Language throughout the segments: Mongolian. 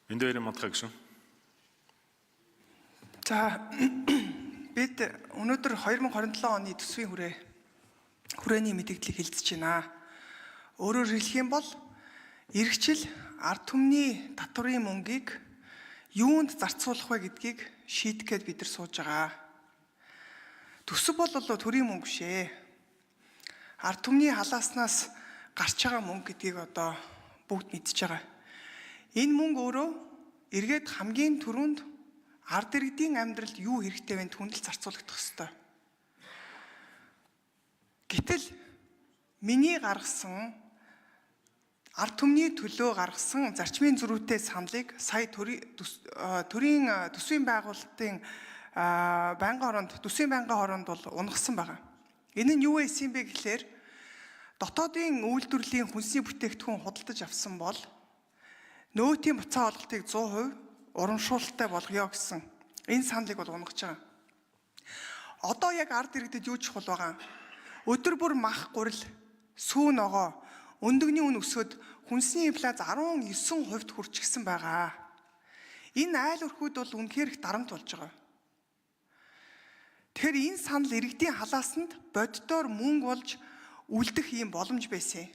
Энд дээр мандахаа гişүн. За, бид өнөөдөр 2027 оны төсвийн хүрээний мэдээллийг хэлцэж байна. Өөрөөр хэлэх юм бол эргэжил ард түмний татварын мөнгийг юунд зарцуулах вэ гэдгийг шийдэх гээд бид нар сууж байгаа. Төсөв бол төрийн мөнгө биш ээ. Ард түмний халааснаас гарч байгаа мөнгө гэдгийг одоо бүгд мэдж байгаа. Энэ мөнгө өөрөө эргээд хамгийн түрүүнд ард иргэдийн амьдралд юу хэрэгтэй вэ түүнд л зарцуулагдах ёстой. Гэтэл миний гаргасан ард түмний төлөө гаргасан зарчмын зөрүүтэй саналыг сая төрийн төсвийн байгуулалтын байнгын хороонд төсвийн байнгын хороонд бол унгасан байгаа. Энэ нь юу байсан бэ гэхлээр дотоодын үйлдвэрлэлийн хүнсний бүтээгдэхүүн худалдаж авсан бол нөөтийн буцаа олголтыг 100% урамшуулалтай болгоё гэсэн энэ саналыг бол унгаж байгаа. Одоо яг ард иргэдэд юу чухал байгаа? Өдөр бүр мах гурил, сүү ногоо, өндөгний үн өсөөд хүнсний инфляц 19% хүрчихсэн байгаа. Энэ айл өрхүүд бол үнэхээр их дарамт болж байгаа. Тэгэхээр энэ санал иргэдийн халаасанд боддоор мөнгө болж үлдэх ийм боломж байсан.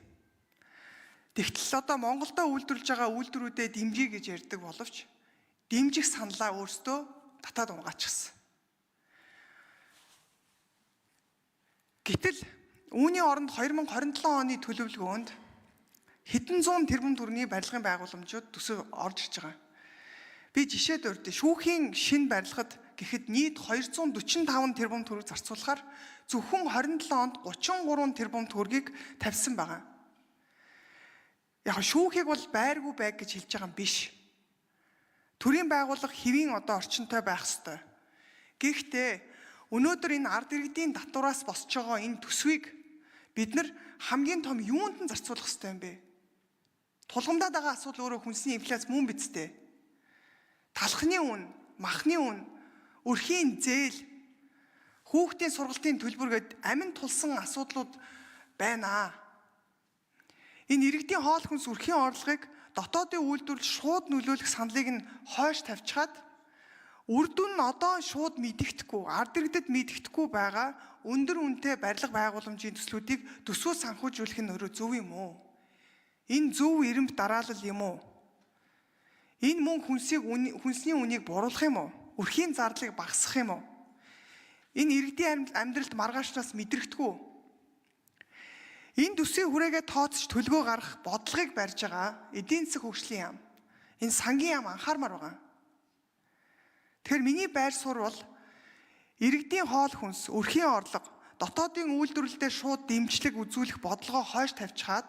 Тэгтэл одоо Монголдо үйлдвэрлэж байгаа үйлдвэрүүдэд дэмжиж гэж ярьдаг боловч дэмжих саналаа өөрсдөө татаад унгаачихсан. Гэтэл үүний оронд 2027 оны төлөвлөгөөнд хэдэн зуун тэрбум төгрөгийн барилгын байгууламжууд төсөв орж ирж байгаа. Би жишээ дурдъя. Шүүхийн шинэ барилгад гэхэд нийт 245 тэрбум төгрөг зарцуулахаар зөвхөн 27 онд 33 тэрбум төгрөгийг тавьсан байгаа. Яг шүүхийг бол байргүй байг гэж хэлж байгаа юм биш. Төрийн байгууллага хэвийн одоо орчинтой байх ёстой. Гэхдээ өнөөдөр энэ ард иргэдийн татвараас босч байгаа энэ төсвийг бид нар хамгийн том юунд нь зарцуулах ёстой юм бэ? Тулгамдаад байгаа асуудал өөрөө хүнсний инфляц мөн биз дээ. Талхны үн, махны үн, өрхийн зээл, хүүхдийн сургалтын төлбөр гээд амин тулсан асуудлууд байна. Энэ иргэдийн хоол хүнс өрхийн орлогыг дотоодын үйлдвэрлэл шууд нөлөөлөх саналыг нь хойш тавьчихад үр дүн нь одоо шууд мэдэгдэхгүй, ард иргэдэд мэдэгдэхгүй байгаа өндөр үнэтэй барилга байгууламжийн төслүүдийг төсвөө санхүүжүүлэх нь өөрөө зөв юм уу? Энэ зөв эрэмб дараалал юм уу? Энэ мөнгө хүнсний үнийг буруулах юм уу? Өрхийн зардлыг багасгах юм уу? Энэ иргэдийн амьдралд маргаашнаас мэдрэгдэхгүй. Энэ төсвийн хүрээгээ тооцож төлгөө гаргах бодлогыг барьж байгаа эдийн засаг хөгжлийн яам. Энэ сангийн яам анхаармаар байгаа. Тэгэхээр миний байр суурь бол иргэдийн хоол хүнс, өрхийн орлого, дотоодын үйлдвэрлэлдээ шууд дэмжлэг үзүүлэх бодлогоо хойш тавьчихад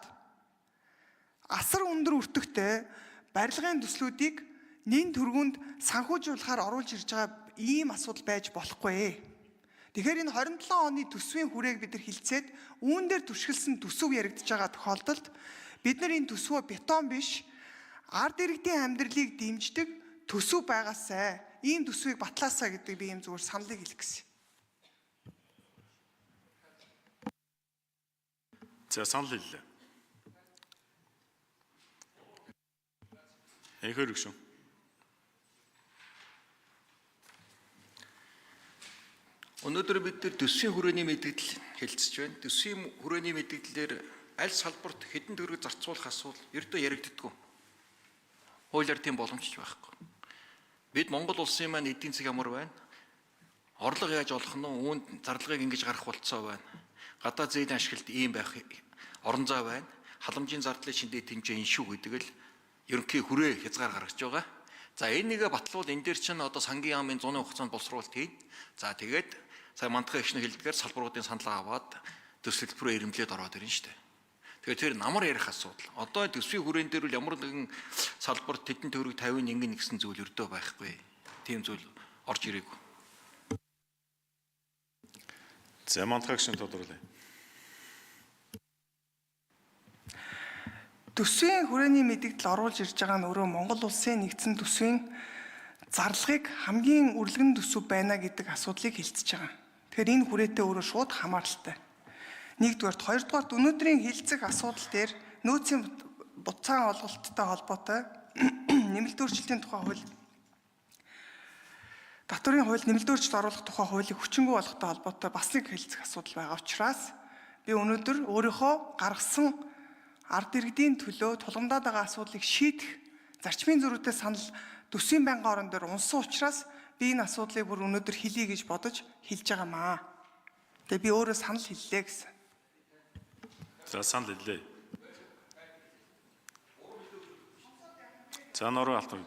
асар өндөр өртөгтэй барилгын төслүүдийг нэн түргүүнд санхүүжүүлэхээр оруулж ирж байгаа ийм асуудал байж болохгүй. Тэгэхээр энэ 27 оны төсвийн хүрээг бид нар хилцээд үүн дээр түшгэлсэн төсөв яригдж байгаа тохиолдолд бид нар энэ төсвөө бетон биш ард иргэдийн амьдралыг дэмждэг төсөв байгаасай. Ийм төсвийг батлаасаа гэдэг би ийм зүгээр саналыг хэлэх гэсэн. За, санал хэллээ. Энхэр гişүн. Өнөөдөр бид нар төсвийн хүрээний мэдээлэл хэлцэж байна. Төсвийн хүрээний мэдээллээр аль салбарт хэдэн төгрөг зарцуулах асуудал ердөө яригддаггүй. Хуулиар тийм боломж ч байхгүй. Бид Монгол улсын маань эдийн засаг ямар байна? Орлого яаж олох нь, үүнд зарлагыг ингэж гаргах болцоо байна. Гадаа зээлийн ашиглалт ийм байх орон зай байна. Халамжийн зардлын шиндээ хэмжээ энэ шүү гэдэг л ерөнхий хүрээ хязгаар гаргаж байгаа. За, энэ нэгэ батлуул энэ дээр чинь одоо сангийн яамын зуны хугацаанд боловсруулалт хийн. За, тэгээд сая мандахын эгшнэ хэлдгээр салбаруудын саналаа аваад төсөл төлбөрөө эрэмблээд ороод ирнэ шүү дээ. Тэгэхээр тэр намар ярих асуудал. Одоо төсвийн хүрээнд дээр бол ямар нэгэн салбар тэдэн төгрөг 50 ингэн гэсэн зүйл өрдөө байхгүй. Тийм зүйл орж ирээгүй. За, мандахаа гишүүн тодруулъя. Төсвийн хүрээний мэдээлэл оруулж ирж байгаа нь өөрөө Монгол улсын нэгдсэн төсвийн зарлагыг хамгийн үрлэгэн төсөв байна гэдэг асуудлыг хэлцэж байгаа. Тэгэхээр энэ хүрээтэй өөрөө шууд хамааралтай. Нэгдүгээрт, хоёрдугаарт өнөөдрийн хэлцэх асуудал дээр нөөцийн буцаан олголттой холбоотой Нэмэлт өөрчлөлтийн тухай хууль татварын хууль нэмэлт өөрчлөлт оруулах тухай хуулийг хүчингүй болгохтой холбоотой бас нэг хэлцэх асуудал байгаа учраас би өнөөдөр өөрийнхөө гаргасан ард иргэдийн төлөө тулгамдаад байгаа асуудлыг шийдэх зарчмын зөрүүтэй санал төсвийн байнгын орон дээр унсан учраас би энэ асуудлыг бүр өнөөдөр хэлье гэж бодож хэлж байгаа маа. Тэгээ би өөрөө санал хэллээ гэсэн. За, санал хэллээ. За, Нороо Алтан.